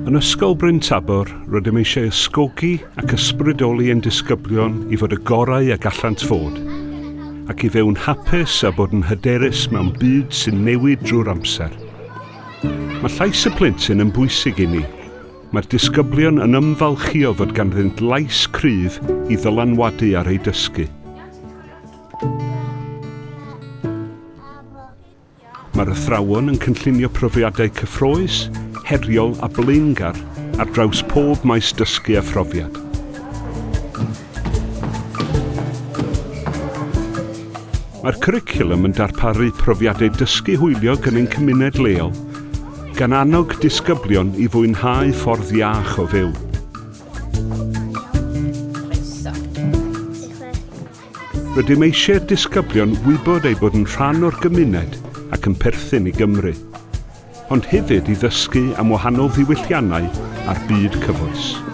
Yn Ysgol Bryn Tabor, rydym eisiau ysgogi ac ysbrydoli ein disgyblion i fod y gorau y gallant fod, ac i fyw'n hapus a bod yn hyderus mewn byd sy'n newid drwy'r amser. Mae llais y plentyn yn bwysig i ni. Mae'r disgyblion yn ymfalchïo fod ganddynt lais cryf i ddylanwadu ar eu dysgu. Mae'r athrawon yn cynllunio profiadau cyffrous, heriol a blaengar ar draws pob maes dysgu a phrofiad. Mae'r cwricwlwm yn darparu profiadau dysgu hwyliog yn ein cymuned leol, gan annog disgyblion i fwynhau ffordd iach o fyw. Rydym eisiau'r disgyblion wybod eu bod yn rhan o'r gymuned ac yn perthyn i Gymru, ond hefyd i ddysgu am wahanol ddiwylliannau a'r byd cyfoes.